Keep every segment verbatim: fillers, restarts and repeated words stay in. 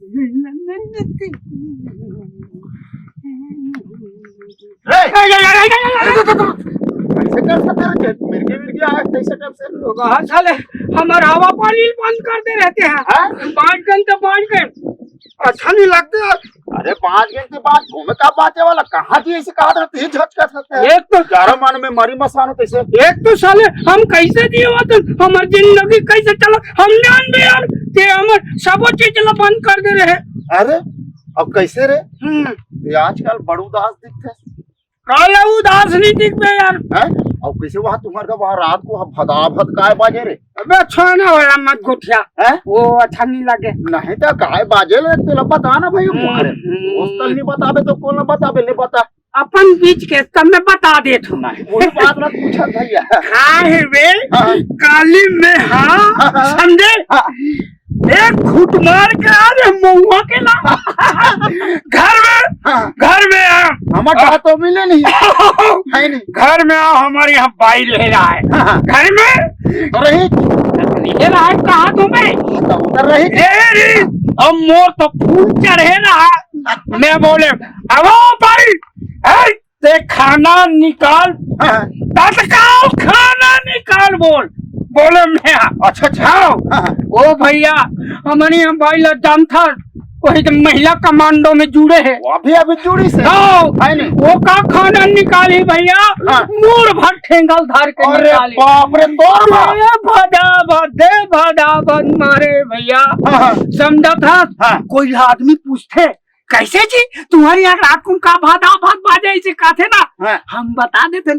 ए, ए, ए, ए, ए, ए, ए, ए, ए, ए, ए, ए, ए, कैसे कर सकते हैं? मिर्गी, मिर्गी आए, कैसे कर सकते हैं? लोग, हाँ, साले, हमारा हवा पानी बंद कर दे रहते हैं। हाँ? बांट गन तो बांट गन। अच्छा नहीं लगते यार। अरे, बांट गन के बाद घूमे का बांचे वाला? कहाँ थी ऐसे कहा था, तीन झटका सकते हैं। एक तो ग्यारह मन में मरी मसान होते से। एक तो साले, हम कैसे दिए होते, हमारी जिंदगी कैसे चला, हम जान भी यार, कि हमारे सबो चीज ला बंद कर दे रहे। अरे, अब कैसे रे? हम्म। ये आजकल बड़ उदास दिखते। काले उदास नहीं दिखते यार। हैं? अब कैसे वहाँ तुम्हारे का वहाँ रात को भदा भद काय बाजे रे? अबे छोड़ने वाला मत गुठिया। हैं? वो अच्छा नहीं लगे। नहीं तो काय बाजे ले, तेला बता ना भाई, हम्म, मारे। हम्म। दोस्त नहीं बताबे तो कौन बताबे, ले बता। अपन बीच के तब मैं बता देत हूँ। नहीं, वो बात ना पूछा भैया। हाँ है बे, हाँ। काली में हाँ, हाँ, हाँ। समझे? हाँ। एक घूट मार के आ रे महुआ के ना। घर में, हाँ। घर में आ। हमार डहा तो मिले नहीं। है नहीं। घर में आ, हमारे यहाँ बाई रह रहा है। हाँ, हाँ। घर में तो रही। रह रहा है, कहाँ तुम्हें? तो उधर रही। ए रे, अब मोर तो फूल चढ़े रहा। मैं बोले, अब ओ बाई, ए, ते खाना निकाल, हाँ। तत्काल खाना निकाल बोल। बोले मैं, अच्छा, अच्छा। हाँ। हाँ, हाँ। ओ भैया, हमनी हम भाई ला जानथन, वही तो महिला कमांडो में जुड़े है। वो अभी, अभी जुड़ी से। हाँ। है नहीं। वो का खाना निकाली भैया, हाँ। मूड़ भर ठेंगल धार के अरे निकाली। बाप रे, तोर बाप। दे भदा भद, दे भदा भद मारे भैया। हाँ, हाँ। समझा था? हाँ। कोई आदमी पूछते, "कैसे जी, तुम्हारे यहाँ रात को का भादा भाद बाजे?" ऐसे कहते ना, हाँ। हम बता देते,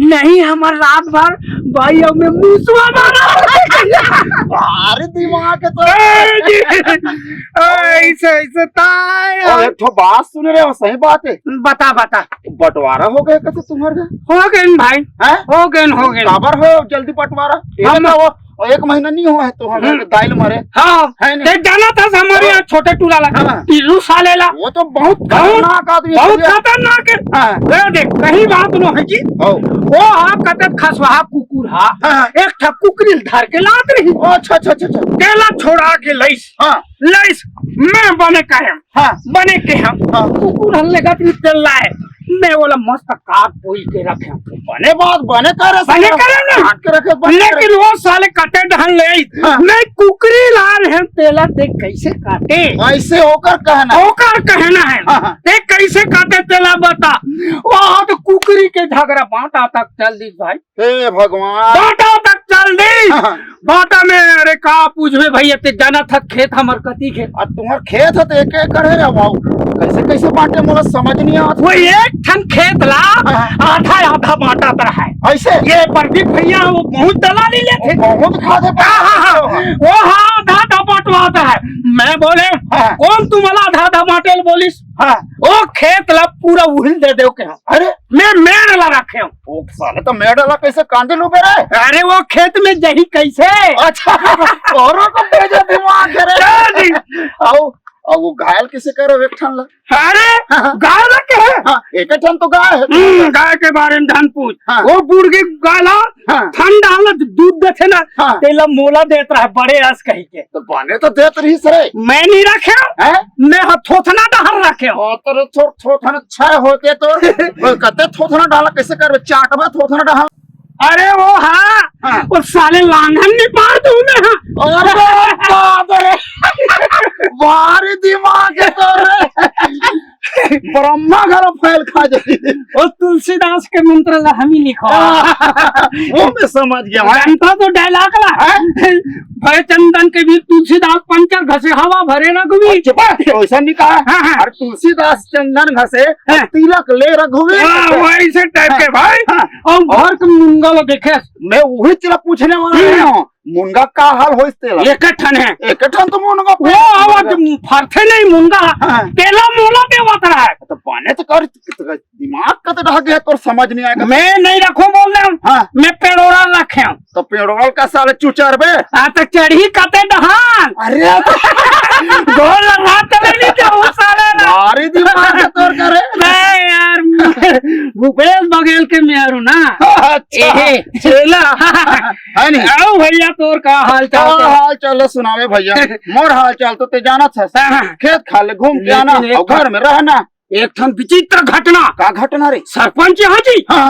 "नहीं, हमार रात भर भाई हमें मूसवा मारा।" अरे दिमाग है तो। ए जी, ऐसे, ऐसे ताय। और एक ठो बात सुन रहे हो, सही बात है। बता, बता। बंटवारा हो गए कहते तुम्हारे घर? हो गए न भाई। हैं? हो गए न, हो गए न। काबर हो जल्दी बंटवारा? ये हम बताओ, और एक महीना नहीं हुआ है तो हम हम्म। दाइल मरे। हाँ, है नहीं? ते जाना था हमारे हाँ। यहाँ छोटे टूला ला, हाँ। टिल्लू साले ला। वो तो बहुत बहुत, खतरनाक आदमी बहुत है। खतरनाक है। हाँ। ये देख, कहीं बात नो है जी। हाँ। वो हा कतक खसवा कुकुर हा। हाँ। एक ठा कुकरी धर के लात रही। अच्छा, अच्छा, अच्छा, अच्छा। तेला छोड़ा के लइस। हाँ। लइस, मैं बने कहे। हाँ। बने के हम। हाँ। कुकुर हल्ले का भी तेल लाए। मैं बोला मस्त काट पोई के रखे। बने बात, बने करे बने साला। करे ना। काट के रखे, बने करे। लेकिन वो साले कटे ढंग ले आई। हाँ। मैं कुकरी लान है, तेला देख कैसे काटे। ऐसे ओकर कहना। ओकर कहना है। हाँ, हाँ। देख कैसे काटे तेला बता। वहाँ तो कुकरी के झगड़ा बांटा तक चल दी भाई। हे भगवान। बांटा तक चल दी। हाँ, हाँ। बांटा में, अरे का पूछबे भैया, ते जाना था खेत हमर कती खेत। आ तुम्हार खेत है तो एक एकड़ है रे बाबू, कैसे, कैसे बांटे मोला समझ नहीं आवत। वो एक ठन खेत ला हाँ। आधा आधा बांटा तर है। ऐसे? ये प्रदीप भैया वो बहुत दलाली लेथे। वो बहुत खाते हाँ, हाँ, हाँ। वो हाँ आधा आधा बांटवाता है। मैं बोले हाँ। कौन तुम्हाला आधा आधा बांटेल बोलिस? हाँ। वो खेत ला पूरा उहिल दे देव के हम। अरे मैं मेड़ ला रखे हूँ। ओ साले तो मेड़ ला कैसे कांदे लूबे रे? अरे वो खेत में जही कैसे? अच्छा, औरों को भेजो दिमाग रे। चल जी। आओ, अब वो घायल किसे करो एक ठन ला? अरे हाँ, हाँ। गाय ला के है? हाँ, एक ठन तो गाय है। हम्म, गाय के बारे में धन पूछ। हाँ। वो बुढ़गी गाय ला हाँ। ठंडा हालत दूध देथे ना, हाँ। तेला मोला देत रहा बड़े आस कही के। तो बने तो देत रही सरे। मैं नहीं रखे। हैं? मैं ह थोथना डहर रखे। ओ, तोर थो-, थोथन छह होते तो, वो कहते थोथना डाला कैसे करबे? चाटबे थोथना डाला। अरे वो हाँ, हाँ। वो साले लांघन नहीं पार तू मैं हाँ। अरे बाप रे। भारी दिमाग है तोरे। ब्रह्मा घर फैल खा जाए। वो तुलसीदास के मंत्र ला हम ही लिखो। वो मैं समझ गया भाई। जनता तो डायलॉग ला है। भय चंदन के भी तुलसीदास पंचर घसे हवा भरे रघुवीर। चुप है, वैसा नहीं कहा। हाँ, हाँ। और तुलसीदास चंदन घसे हाँ। तिलक ले रघुवीर। हाँ, वैसे टाइप के हाँ। भाई। हाँ। और घर के मुंगा ला देखे। मैं वही तेरा पूछने वाला हम्म। हूँ, मुनगा का हाल होइस तेला? एक ठन है। एक ठन तो मुनगा वो पे आवाज फरथे नहीं मुनगा। हाँ। तेला मोला देवत रहा है। तो बने तो कर, दिमाग का तो ढह गया, तोर समझ नहीं आएगा। मैं नहीं रखूं बोल रहे हूँ। हाँ। मैं पेड़ोरा रखे हूँ। तो पेड़ोरा का साले चुचर बे। हाँ, तो चढ़ी कते डहान। अरे। गोल रात में नहीं जाऊँ साले ना। भारी दिमाग है तोर करे। नहीं यार, भूपेश बघेल के मेहर हूँ ना। अच्छा, एहे। छेला। है नहीं? अउ भैया, तोर का हाल चाल का तो? हाल चाल ल सुनावे भैया। मोर हाल चाल तो ते जानत हस। हाँ, हाँ। खेत खार ले घूम के लेकिन आना एक अउ घर में रहना। एक ठन विचित्र घटना। का घटना रे? सरपंच यहाँ जी। हाँ।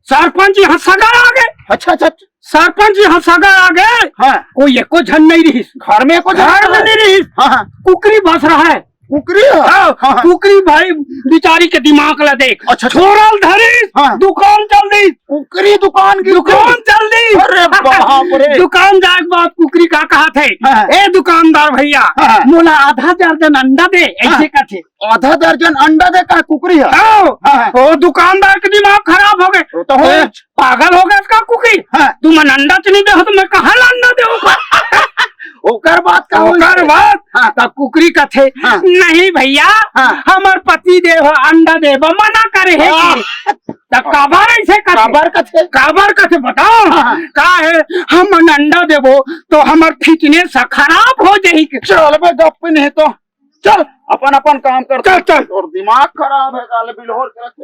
सरपंच यहाँ सगा आ गे। अच्छा, अच्छा, अच्छा। सरपंच यहाँ सगा आ गे। हाँ। कोई एको झन नहीं रहिस। घर में एको झन घर में नहीं रहिस। हाँ, हाँ। कुकरी बस रहा है। कुकरी है? हाँ, हाँ, हाँ। कुकरी भाई बिचारी के दिमाग ला देख। अच्छा, अच्छा। छोरा ल धरिस, हाँ। दुकान चल दिस। कुकरी दुकान की दुकान चल दिस। अरे बाप रे। दुकान जाए के बाद कुकरी का कहत हे, हाँ। ए दुकानदार भैया, हाँ। मोला आधा दर्जन अंडा दे, हाँ। ऐसे कथे। आधा दर्जन अंडा दे का कुकरी है? हाँ। हाँ, हाँ। वो दुकानदार के दिमाग खराब हो गे। वो तो हो। ए, पागल हो गे का कुकरी? हाँ। तुमन अंडा च नहीं दे हो तो मैं कहाँ ला अंडा देहूँ? ओकर बाद का होइस? ओकर बाद हाँ। तब कुकरी कथे, हाँ। नहीं भैया, हाँ। हमर पति देव ह अंडा देबा मना करे हे हाँ। कि। तब काबर ऐसे कथे? काबर कथे? काबर कथे बताओ? हाँ। का हे, हमन अंडा देबो तो हमर फिटनेस खराब हो जाही के। चल बे गप नहीं तो। चल, अपन अपन काम कर। चल, चल। तोर दिमाग खराब हे, काले बिलहोर के रखे।